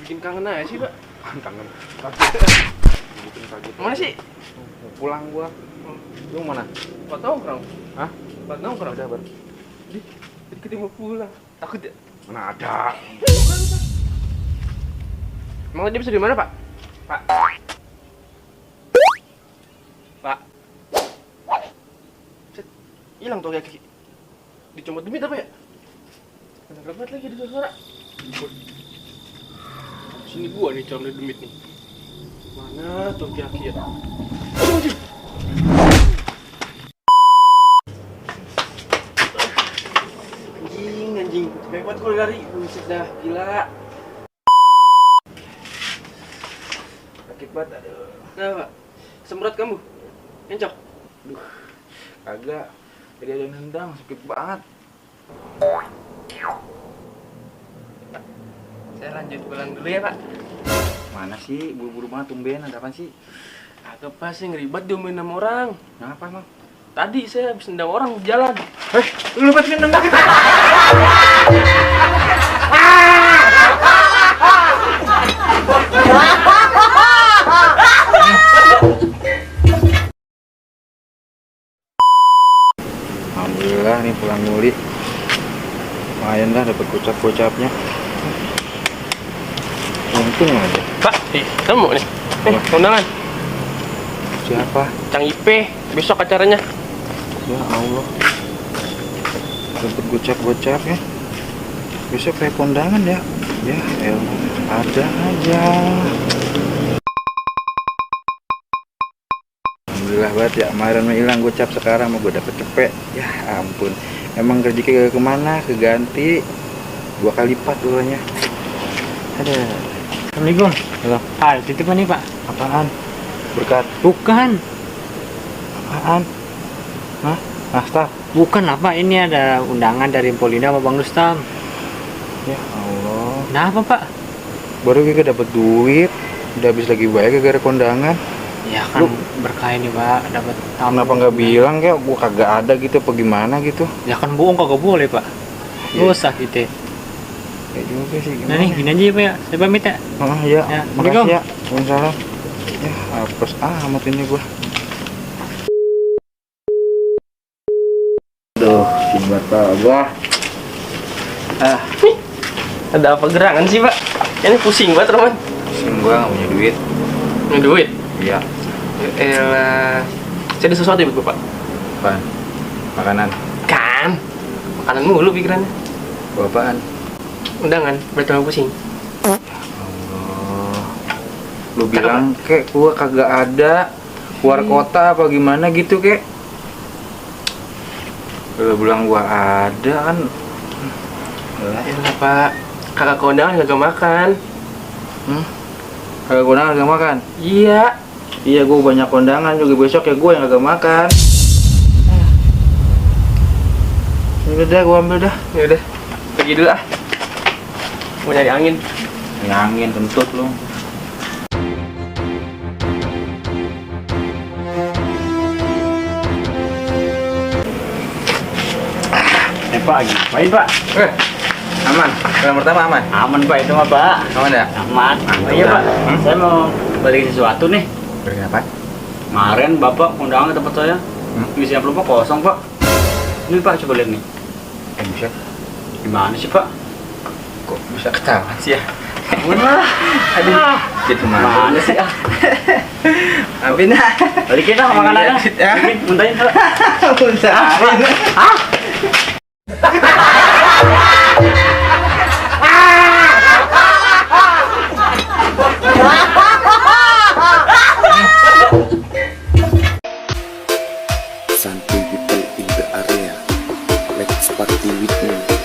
Bikin kangen aja sih, Pak. Kangen. Kaget. Bikin kaget. Mana sih? Mau pulang gua. Lu mana? Buat nongkrong. Hah? Buat nongkrong. Udah, Bar. Jadi kita mau pulang. Takut ya? Mana ada. Emang dia bisa di mana, Pak? Pak. Pak. Set. Hilang tuh kaki. Dicomot demit apa ya? Kena lebat lagi di suara. Sini gua nih comot demit nih. Mana tuh kaki ya? Aduh. Anjing. Hebat kalau lari. Buset dah, gila. Sakit banget, aduh. Kenapa? Semprot kamu? Encok? Duh. Kagak. Jadi ada yang nendang, sakit banget. Saya lanjut pulang dulu ya, Pak. Mana sih? Buru-buru banget tumben, ada apaan sih? Agak pas sih ngeribet diomelin sama orang. Kenapa emang? Tadi saya habis nendang orang di jalan. Lu pasti nendang. Alhamdulillah nih pulang muli. Lumayan dah dapat gocap-gocapnya. Untung aja. Pak, kamu nih. Undangan. Siapa? Cang IP, besok acaranya. Ya Allah. Dapat gocap-gocap ya. Besok kayak kondangan ya. Ya elah, ada aja. Alhamdulillah banget ya, kemarin mah hilang gocap, sekarang mau gue dapet cepet. Ya ampun, emang rezeki kemana, keganti 2 kali lipat dulunya. Ada. Assalamualaikum. Halo. Titipan nih Pak. Apaan? Berkat. Bukan. Apaan? Hah? Nastar? Bukan apa, ini ada undangan dari Polina sama Bang Rustam. Ya Allah. Kenapa Pak? Baru kita dapat duit, udah habis lagi bayar gara-gara kondangan. Ya kan berkah ini Pak, dapat tamu. Kenapa nggak bilang kayak gua kagak ada gitu apa gimana gitu? Ya kan bohong kagak boleh Pak. Iya. Dosa kita. Ya juga sih. Nah nih gini aja ya Pak ya, saya pamit ya. Oh iya, Ya, makasih Assalamualaikum. ya. Waalaikumsalam. Ya, apes amat ini gua. Aduh, simbat gua. Ada apa gerangan sih, Pak? Ini pusing banget, Roman. Pusing gua nggak punya duit. Ini duit. Iya. Elah. Saya ada sesuatu ya buat Bapak. Apaan? Makanan. Kan. Makanan mulu pikirannya. Gua apaan? Undangan, berarti orang pusing. Allah. Lu bilang kek gua kagak ada, keluar kota apa gimana gitu kek. Lu bilang gua ada kan. Elah, Pak. Kakak kondangan kagak makan. Kagak kondangan kagak makan. Iya. Iya, gua banyak kondangan juga besok ya gua yang kagak makan. Udah dah, gua ambil dah. Ya udah. Pergi dulu ah. Mau nyari angin. Ini angin kentut lu. Pak lagi. Baik Pak. Aman. Yang pertama aman. Aman Pak itu mah Pak. Aman ya? Aman. Oh, iya Pak. Saya mau balikin sesuatu nih. Beri apa? Kemarin Bapak undangan ke tempat saya. Isi amplopnya kosong Pak. Ini Pak coba lihat nih. Buset. Gimana sih Pak? Kok bisa ketahuan sih ya? Bener. Aduh. Gitu Mana sih ah? Amin ah. Balikin lah makanannya. Ya. Balikin, muntahin Pak. Muntahin. Hah? Santuy people in the area. Let's party with me.